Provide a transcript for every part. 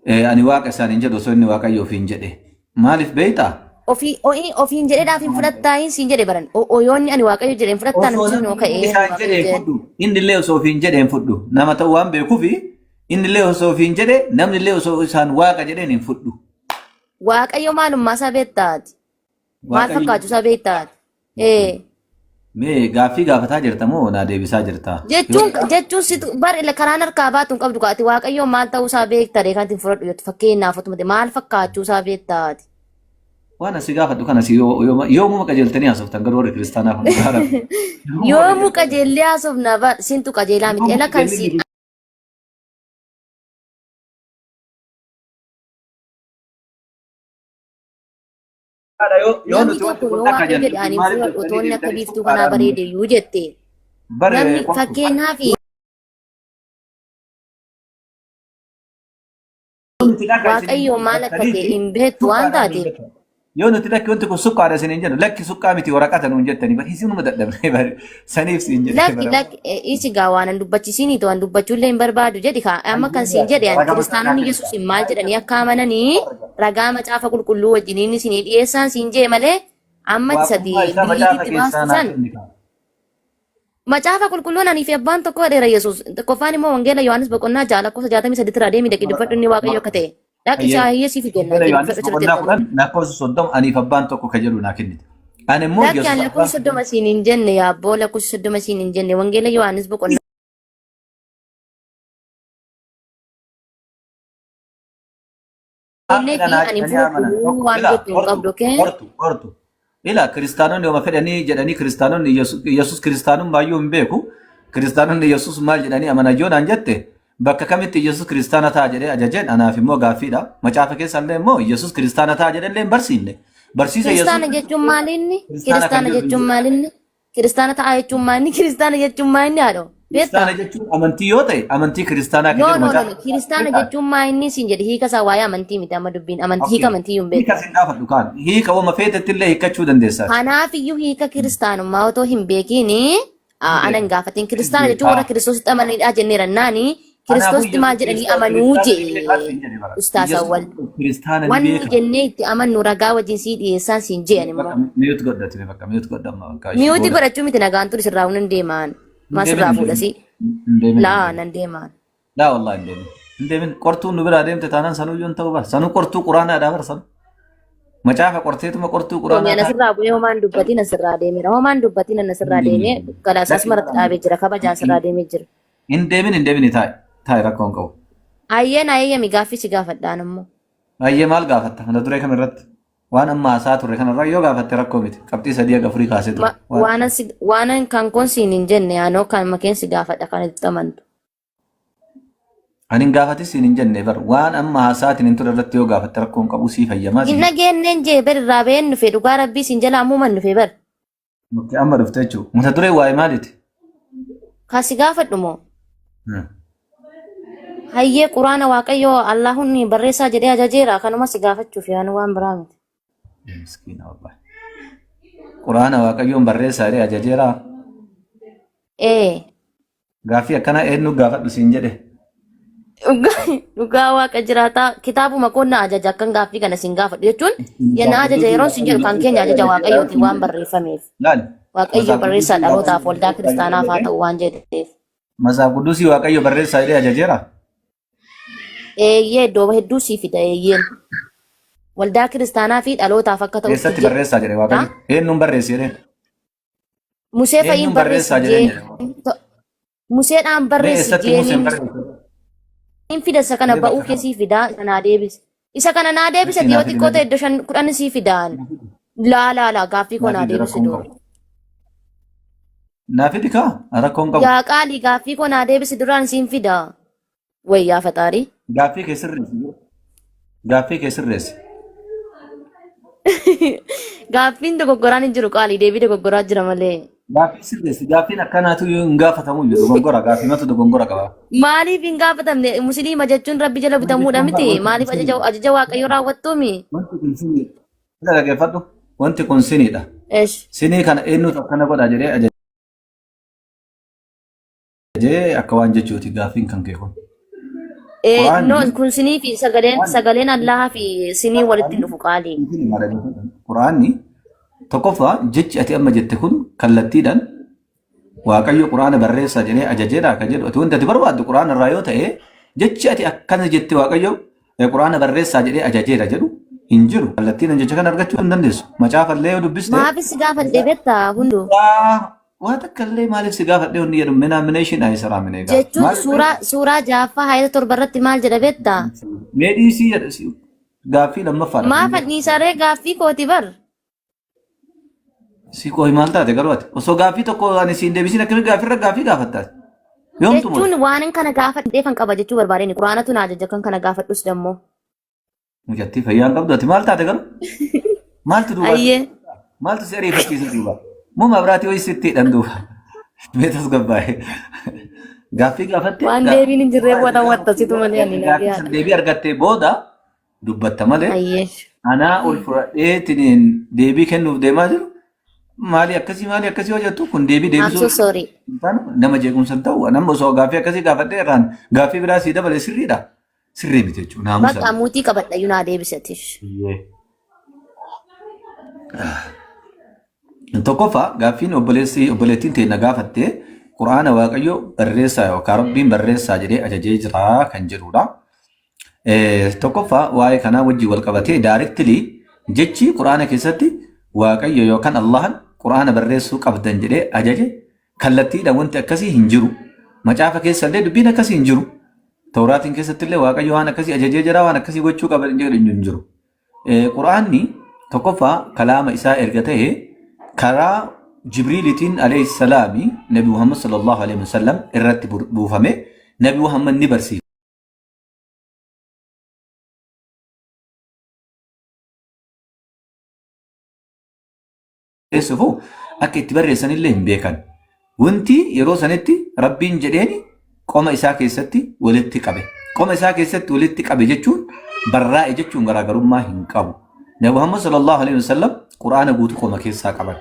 Ani waaqa isaan hin jedhu osoo inni waaqayyo ofiin jedhe. Maaliif beektaa? Ofii o'i ofiin jedheedhaaf hin fudhattaayin siin jedhe baran. Yoonni ani waaqayyo jedhe hin fudhattaa Osoo namichi namni noo ka'ee ani isaan waaqayyo jedhe hin jedhe. fudhu. Inni illee osoo ofiin jedhe hin fudhu. Nama ta'uu waan beekuufi inni illee osoo ofiin jedhe namni illee osoo isaan waaqa jedheen hin fudhu. Waaqayyo maalummaa isaa beektaati. Maal Waaqayyo fakkaachuu isaa beektaati. Ee. Mee gaaffii gaafataa jirta moo naa deebisaa jirta? Yoo Jechuun jechuun situ bar ila karaan harkaa baatu hin qabdu kaati waaqayyo maal ta'uu isaa beekta ree kan ittiin fudhadhu jettu fakkeenyaaf otuma maal fakkaachuu isaa beektaati. Waan asii gaafadhu kana si yoomuma qajeeltanii haasoftan garuu warri kiristaanaa kun dhugaa rabbi. Yoomuma Yoomuu qajeeltanii. qajeellee haasofna bar sintu qajeelaa miti Yoomuma ela kan qajeellee si Yoo Namni nuti wanti tokko kun yoo dhaka waaqayyo jennu jedhe ani hin maaliif fudhadhu otoo jettanii inni akka deebitanii biiftuu kanaa suqqaadhaan nu bareede iyyuu jette. Bare Namni qortu. fakkeenyaaf Yoo nuti dhaka isiniin waaqayyo jennu maal akka ta'e jettaniiti hin beektu waan suqqaadhaan nuun taateef jettan. Yoo nuti lakki wanti kun suqqaadha isiniin jennu lakki suqqaa miti waraqata nuun jettanii bari isinuma dadhabnee bari saniif siin jedhee lakki bara. lakki isi gaa waan an dubbachisiiniitu an dubbachuullee hin barbaadu jedhi kaa amma kan siin jedhe an Ragaa mataa kiristaanonni Yesuusin maal jedhanii akka amananii ragaa macaafa qulqulluu wajjiniin isinii dhiyeessaan siin jee malee amma itti sadi Waaqummaa isaa macaafa biliifitti keessaa baastu naa san kenni kaa. Macaafa qulqulluun anii fi abbaan tokko jedheera Yesuus. Tokkoffaan immoo wangeela Yohaannis boqonnaa 6 lakkoofsa 63 irraa deemii dhaqii dubbadhu inni Waaqayyo akka ta'e. Dhaqi isaa hiyyee siif kenna Wangeela dhaqii Yohaannis dubbadhu achirratti boqonnaa argama. 10 lakkoofsa 30 aniif abbaan tokko ka jedhu naa kennite. Ani immoo Lakki Yesuus ani abbaan lakkoofsa 30 siin hin jenne yaabboo lakkoofsa 30 siin hin jenne wangeela Yohaannis boqonnaa jennee fi Waaqadha naa ani hin jedhanii amanan fudhadhu tokko waan ila jettu hin hortu qabdu okay? hortu hortu ila kiristaanonni yooma fedhanii jedhanii kiristaanonni Yesuus kiristaanummaa iyyuu hin beeku kiristaanonni Yesuus maal jedhanii amanan yoo naan jette bakka kamitti Yesuus kiristaana ta'a jedhee ajajeen anaaf immoo gaaffiidha macaafa keessa illee immoo Yesuus kiristaana ta'a jedhee illee hin barsiifne barsiisa Yesuus Kiristaana jechuun maalinni? kiristaana kan Kiristaana jedhu hin jechuun jiru. maalinni? Kiristaana ta'aa jechuun maalinni? Kiristaana jechuun maalinni haadhoo? Beektaa? Kiristaana jechuun amantii yoo ta'e amantii kiristaanaa kan No, jedhu no, no, macaafa no. Kiristaana jechuun maa inni siin jedhe hiika isaa waa'ee amantii miti amma dubbiin amantii hiika Okay. amantii iyyuu hin Hiika beektu. sin gaafadhu kaan hiika wama feetetti illee hiikkachuu dandeessaati. Kanaaf iyyuu hiika kiristaanummaa otoo hin beekiin Hin ana beeka. hin gaafatin. Hin Kiristaana jechuun warra beeka. Kiristoositti amananiidha jenneera naani Kanaafuu Kiristoositti maal Yesuus jedhanii Kiristoos amanuu kiristaana ni beekaa jee siin jedhe bara. Ustaas Yesuus Awwal. Kiristoos kiristaana ni Wanni beeka. jennee itti amannu ragaa wajjin sii dhiyeessaan siin je'an immoo. Bakka mute godhati bakka mute godha amma bakka ishii Miyuutii booda. godhachuu miti nagaan turi sirraa nan deemaan. Hin Maa deemin sirraa hin fuudha deemin. si. Hin deemin hin Laa deemin. nan deemaan. Laa wallahi hin deemin. Hin deemin qortuun nu biraa deemte taanaan sanuu iyyuu hin ta'u bara. Sanuu qortuu quraanaadhaa bara sanuu. Macaafa qorteetuma qortuu Toomi quraanaa ana taate. sirraa bu'ee homaan dubbatiin asirraa deemeera. Homaan dubbatiin ana Hin sirraa deemin deemee hin deemin. galaas Lakki asmarratti dhaabee jira. Kabajaan sirraa deemee jira. hin deemin hin deemin taa'i. Taa'i rakkoo hin qabu. Ayyee na eeyyami gaaffii si gaafadhaan immoo. Ayyee maal gaafatta? Mata duree kam irratti? Waan amma haasaa turre kanarra yoo gaafatte rakkoo miti. Qabxii sadii haga afurii kaasee ture. Waan Waanan kan koon siin hin jenne anoo kan makeen si gaafadha kan itti amantu. Ani hin gaafatis siin hin jenne bar waan amma haasaatiin hin ture irratti yoo gaafatte rakkoo hin qabu sii fayyamaa Hin siin. dhageenneen jee bar irraa ba'een dhufe dhugaa rabbii siin jalaa muuman dhufe bar. Mukti amma dhufte jechuudha. Mata duree waa'ee maaliiti? Kan si gaafadhu moo? Hayyee quraana waaqayyoo Allaahun barreessaa jedhee ajajeera kanuma si gaafachuuf yaanu waan biraa miti. Miskiina wallahi. Quraana waaqayyoon barreessaa jedhee ajajeeraa? Ee. Gaaffii akkanaa eenyu gaafadhu siin jedhe? Dhugaa waaqa jiraataa kitaabuma koo na ajaja akkan gaaffii kana siin gaafadhu jechuun ya na ajaja yeroo siin jedhu kan keenya ajaja waaqayyootiin waan barreeffameef. Laali. Waaqayyo Masaaf barreessaa Qudusii dhalootaaf Waaqayyo waldaa barreessaa kiristaanaaf haa jedhee ta'u waan jedheef. Masaaf Qudusii Waaqayyo barreessaa jedhee ajajeera? Eeyyee iddoo hedduu sii fida eeyyeen. Waldaa kiristaanaa fi dhalootaaf akka ta'utti Eessatti jedha. barreessaa jedhe Waaqayyo? Eenyuun barreessi jedheen? Musee fa'iin Eenyuun barreessi barreessaa jedheen jee. jedhe? Museedhaan Mee barreessi eessatti Museen jeeniin barreesse? hin fida isa kana Mee ba'uu bakka kee sii fidaa isa naa deebise. Isa kana naa deebise Ishii naa yoo fidi xiqqoo mee ta'e iddoo 5 10 sii fidaan. Laa laa laa gaaffii koo naa naa fidi deebisi rakkoo hin dura. qabu. Naa fidi kaa rakkoo hin qabu. Yaa qaalii gaaffii koo naa deebisi duraan siin fida. Way yaa faxaarii. Gaaffii kee sirreessi. Gaaffii kee sirreessi. Gaaffiin dogoggoraan hin jiru qaalii deebii dogoggoraa jira malee. Gaaffii sirreessi. Gaaffiin akkanaatu hin gaafatamu iyyuu dogongora. Gaaffii matu dogongora qaba. Maaliif hin gaafatamne musliima jechuun rabbi jala Wanti bitamuudha kun miti wanti kun maaliif ajaja siniidha. ajaja waaqayyoo raawwattuumi? Wanti kun siniidha. Ila dhaggeeffadhu. Wanti kun siniidha. Esh. Sinii kana eenyutu akkana godha jedhee ajajee akka waan jechuuti gaaffiin kan kee kun. No, Quraanni kun sinii fi sagaleen sagaleen Allahaa fi sinii walitti hin dhufu qaalii. Quraanni tokkoffaa jechi ati amma jette kun kallattiidhaan Waaqayyo Quraana barreessaa jedhee ajajeedha kan jedhu ati wanti ati barbaaddu Quraana irraa yoo ta'e jechi ati akkana jette Waaqayyo Quraana barreessaa jedhee ajajeera jedhu hin jiru. Kallattiidhaan jecha kana argachuu hin dandeessu. Macaafa illee yoo dubbiste Maafis si gaafadhe beektaa hunduu. Waa takka illee maaliif si gaafadhe hundi jedhu minaamination ayisaraa minee gaa. Jechuun Maaliif suuraa suuraa ja'affaa hayata 7 irratti maal jedha beektaa? Mee dhiisii jedha gaaffii lammaffaadha. Maaf dhiisaree gaaffii kooti bar. Si qooyi maal taate garuu ati? Osoo gaaffii tokko ani siin deebisin akkamitti gaaffii irra gaaffii gaafatta ati? Yoom xumura? Jechuun waanin kana gaafadheefan qaba jechuu barbaadeen quraanatu na ajaja kan kana gaafadhus dammoo. Mucattii fayyaa hin qabdu ati maal taate garuu? Maaltu duuba? Ayyee. Maaltu si ariifachiisa duuba? Moo mabraatii wayii sitti hidhan duuba? Mee tasgabbaa'e. Gaaffii gaafatte Waan deebiin hin jirreef wata watta situ malee ani gaaffii nagayaadha. san deebii argattee booda dubbatta malee Ayyee. anaa ol fudhadheetiin deebii kennuuf deemaa jiru maali akkasii maali akkasii yoo jettu kun deebii I'm so deebisuu sorry. hin taane nama jeequmsa hin ta'u nama osoo gaaffii akkasii gaafadhee irraan gaaffii biraa sii dabale sirriidha sirrii miti jechuudha naamusa. Bakka muutii qabadha iyyuu naa deebisatish. Tokkoffaa gaaffiin obboleessi obboleettiin teenna gaafatte Qur'aana Waaqayyo barreessaa yookaan Rabbiin barreessaa jedhee ajajee jira kan jedhudha. Tokkoffaa waa'ee kanaa wajjin wal qabatee daarektilii jechi Qur'aana keessatti Waaqayyo yookaan Allahan Qur'aana barreessuu qabdan jedhee ajaje kallattiidhaan wanti akkasii hin jiru. Macaafa keessa illee dubbiin akkasii hin jiru. Tawraatiin keessatti illee Waaqayyo waan akkasii ajajee jira waan akkasii gochuu qaban jedhu hin jiru. Qur'aanni tokkoffaa kalaama isaa erga ta'e karaa Jibriilitiin alayhi salaami Nabi Muhammad sallallahu alaihi wasallam irratti buufame Nabi Muhammad ni barsiisufu akka itti barreessan illee hin beekan. Wanti yeroo sanitti Rabbiin jedheeni qoma isaa keessatti walitti qabe. Qoma isaa keessatti walitti qabe jechuun barraa'e jechuun garaagarummaa hin qabu. Nabi Muhammad sallallahu alaihi wasallam Qur'aana guutuu qoma keessaa qaban.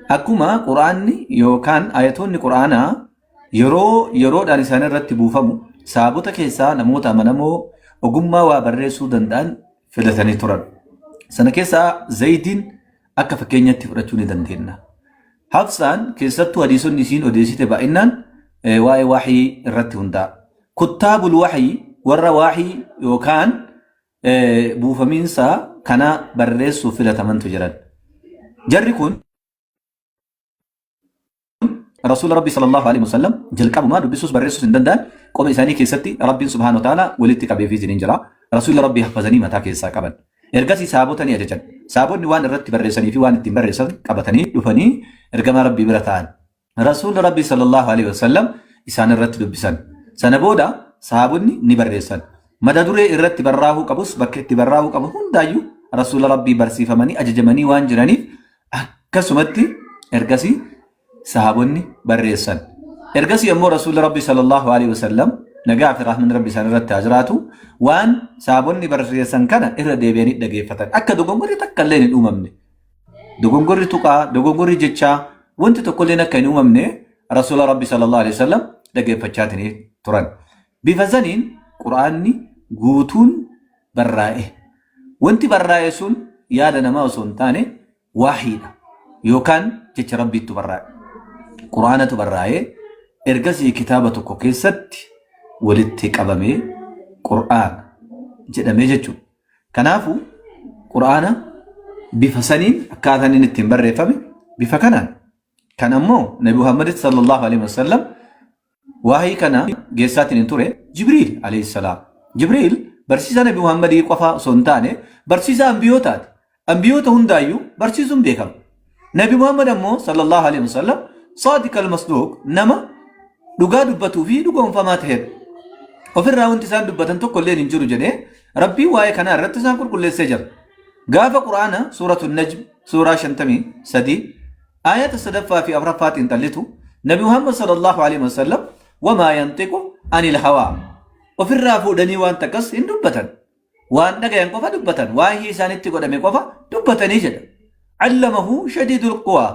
Akkuma Qur'aanni yookaan ayatoonni Qur'aanaa yeroo yeroodhaan isaan irratti buufamu saabota keessaa namoota amanamoo ogummaa waa barreessuu danda'an filatanii turan. Sana keessaa Zayidiin akka fakkeenyatti fudhachuu ni dandeenya. Hafsaan keessattuu hadiisonni isiin odeessite baay'inaan waa'ee wahyii irratti hundaa'a. Kuttaabul wahyii warra wahyii yookaan buufamiinsa kana barreessuuf filatamantu jiran. Jarri kun Rasuula Rabbii sallallahu alaihi wasallam jalqabumaa dubbisuus barreessuus hin danda'an qoma isaanii keessatti Rabbiin subhaanahu wa ta'ala walitti qabeefii isiniin jira. Rasuula Rabbii haffazanii mataa keessaa qaban. Ergasii sahaabota ni ajajan. Sahaabonni waan irratti barreessanii fi waan ittiin barreessan qabatanii dhufanii ergamaa Rabbii bira taa'an. Rasuulli Rabbii sallallahu alaihi wasallam isaan irratti dubbisan. Sana booda sahaabonni ni barreessan. Mata duree irratti barraa'uu qabus bakka itti barraa'uu qabu hundaayyuu Rasuula Rabbii barsiifamanii ajajamanii waan jiraniif akkasumatti ergasii sahaabonni barreessan. Ergasii ammoo Rasuulli Rabbii sallallahu alaihi wasallam nagaa fi rahmanni Rabbi isaan irratti haa jiraatu waan sahaabonni barreessan kana irra deebi'anii dhageeffatan. Akka dogongorri takka illee hin uumamne. Dogongorri tuqaa, dogongorri jechaa wanti tokko illee akka hin uumamne Rasuula Rabbi sallallahu alaihi wasallam dhageeffachaatiin turan. Bifa saniin Qur'aanni guutuun barraa'e. Wanti barraa'e sun yaada namaa osoo hin taane waahiidha yookaan jecha Rabbiittu barraa'e. Qur'aanatu barraa'ee ergasii kitaaba tokko keessatti walitti qabamee Qur'aana jedhamee jechuudha. Kanaafuu Qur'aana bifa saniin akkaataan inni ittiin barreeffame bifa kanaan. Kan ammoo Nabi Muhammad sallallahu alaihi wasallam Wahyii kana geessaatiin hin ture Jibriil alayhi salaam. Jibriil barsiisaa Nabi Muhammadii qofa osoo hin taane barsiisaa ambiyootaati. Ambiyoota hundaayyuu barsiisuun beekama. Nabi Muhammad ammoo sallallahu alaihi wasallam saadiq al-masduuq nama dhugaa dubbatuu fi dhugoomfamaa ta'edha. Ofirraa wanti isaan dubbatan tokko illee hin jiru jedhee Rabbiin waa'ee kanaa irratti isaan qulqulleessee jira. Gaafa Qur'aana suuratu Najm suuraa 53 Aayata sadaffaa fi afraffaa xiinxallitu, Nabi Muhammad sallallahu alaihi wasallam wamaa yanxiqu anil hawaa. Ofirraa fuudhanii waan takkas hin dubbatan. Waan dhagayan qofa dubbatan. Waahii isaanitti godhame qofa dubbatanii jedha. Allamahu shadiidul quwaa.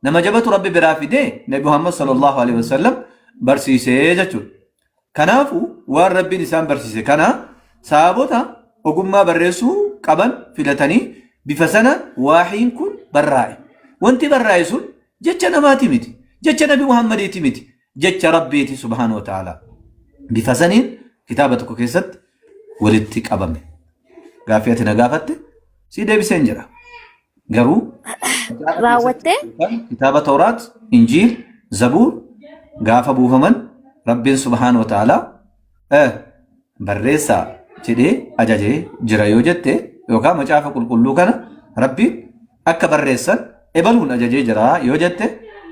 Nama jabatu Rabbi biraa fidee Nabi Muhammad sallallahu alaihi wasallam barsiisee jechuudha. Kanaafuu waan Rabbiin isaan barsiise kana sahaabota ogummaa barreessuu qaban filatanii bifa sanaan waahiin kun barraa'e. Wanti barraa'e sun jecha namaati miti. Jecha Nabi Muhammadiiti miti. Jecha Rabbiiti subhaanahu wa ta'ala. Bifa saniin kitaaba tokko keessatti walitti qabame. Gaaffii ati na gaafatte sii deebiseen jira. Garuu macaafa keessatti Raawwattee? yookaan kitaaba Tawraat, Injiil, Zabuur gaafa buufaman Rabbiin subhaanahu wa ta'aalaa barreessaa jedhee ajajee jira yoo jette yookaan macaafa qulqulluu kana Rabbiin akka barreessan ebaluun ajajee jira yoo jette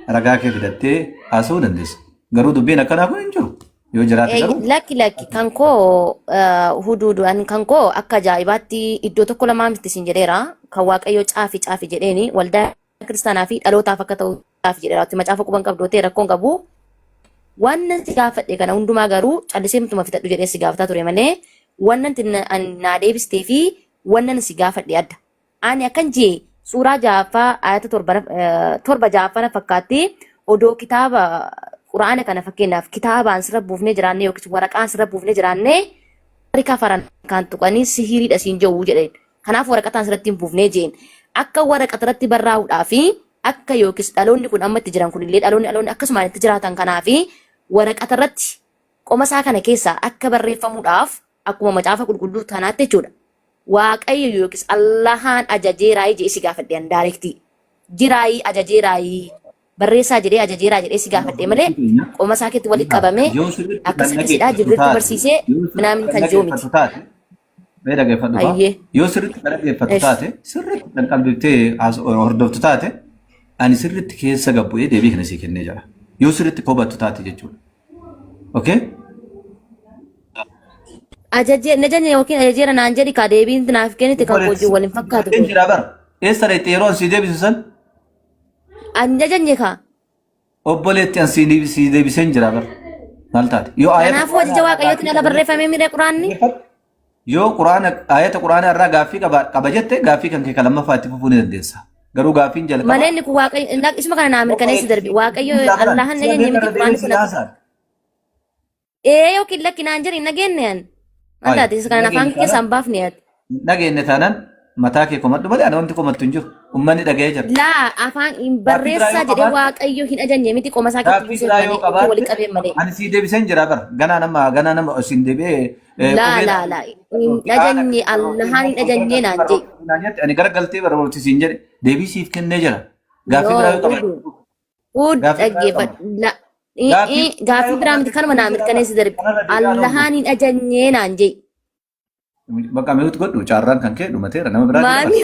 ragaa kee fidattee haasa'uu dandeessa. Garuu dubbiin akkanaa kun hin jiru. Yoo jiraate garuu Lakki lakki kan koo huduudu an kan koo akka ajaa'ibaatti iddoo tokko lamaa miti sin jedheera kan waaqayyo caafi caafi jedheeni waldaa kiristaanaa fi dhalootaaf akka ta'u caafi jedheera ati macaafa quban qabdu ta'e rakkoon qabu waan nan si gaafadhe kana hundumaa garuu callisee mituma fitadhu jedhee si gaafataa ture malee wannan naa deebistee fi wannan si gaafadhe adda. Ani akkan jee suuraa ja'affaa ayata 7 7 ja'affaa na fakkaatti odoo kitaaba quraana kana fakkeenyaaf kitaabaan sirra buufnee jiraannee yookiis waraqaan sirra buufnee jiraannee warri kafaran kan tuqanii sihiriidha siin jedhu jedheen. Kanaaf waraqataan sirratti hin buufnee jeen. Akka waraqata irratti barraa'uudhaa fi akka yookiis dhaloonni kun amma itti jiran kun illee dhaloonni dhaloonni akkasumaan itti jiraatan kanaa fi waraqata irratti qoma isaa kana keessaa akka barreeffamuudhaaf akkuma macaafa qulqulluu tanaatti jechuudha. Waaqayyo yookiis Allahaan ajajeeraayii jedhee si gaafadhe an daarektii. Jiraayii ajajeeraayii barreessaa jedhee ajajeeraa jedhee si gaafadhe malee qoma isaa keetti walitti qabamee Yoo sirriitti kan akkas akkasidhaa dhageeffattu Jibriiltu taate, barsiisee yoo sirriitti minaamin kan kan jiru miti. dhageeffattu taate, mee dhageeffadhu faa. Hayyee. Yoo sirriitti kan dhageeffattu Esh. taate, sirriitti kan qalbiftee hordoftu taate, ani sirriitti keessa gad bu'ee deebii kana sii kennee jira. Yoo sirriitti hubattu taate jechuudha. Okay? Ajajee na jenne yookiin ajajeera naan jedhi kaa deebiin naaf kennite kan koo wajjin wal hin fakkaatu Hin kun. jira bara. Eessa dhaqxe yeroo an sii deebisu san? An jajanye kaa. Obboleetti an sii deebiseen jira bara. Maal taate? Yoo ayata Kanaafuu ajaja Qur'aanaa irraa waaqayyootiin gaaffii ala qaba barreeffamee mire quraanni. jette, yoo Qur'aana ayata Qur'aanaa irraa gaaffii qaba qaba jette gaaffii kan kee kan lammaffaa itti fufuu ni dandeessa. Garuu gaaffiin jalqabaa Malee inni kun waaqayyo isuma kana naa mirkaneessi obboleetti darbi. Waaqayyo sii baran Allahan si'a jajanye meeqa miti irra quraanni deebi'ee kun si akka. haasa'an? Ee yookiin lakki naan jedhi hin dhageenye an. Maal Ayi, taate isa hin kanaan afaan dhageenye keessaa taanaan hin baafne ati. hin dhageenye taanaan mataa kee komadhu malee ana wanti komattu hin jiru. Ummanni dhaga'ee jira. Laa afaan hin Gaaffii biraa barreessaa yoo jedhee qabaatte waaqayyo hin ajajne miti qoma isaa keetti gaaffii buuseef biraa yoo malee yookiin walitti qabaatte qabeen malee. ani sii deebiseen jira bara. Ganaa nama siin deebi'ee Laa qubee laa laa hin ajajne Allahaan hin ajajne naan jee. naan jette ani garagaltee bara barumsi siin jedhe deebii siif kennee jira. Gaaffii biraa Yoo yoo qabaatte hudu Ud gaaffii biraa yoo dhaggeeffadhu. qabaatte La gaaffii biraa gaaffii yoo biraa miti qabaatte kanuma naa jira bara. mirkaneessi darbi. Kanarra deebi'aa oolu. Allahaan hin ajajne naan jee. Bakka mi'uutu godhu carraan kan kee dhumateera nama biraa Maami dabarsa.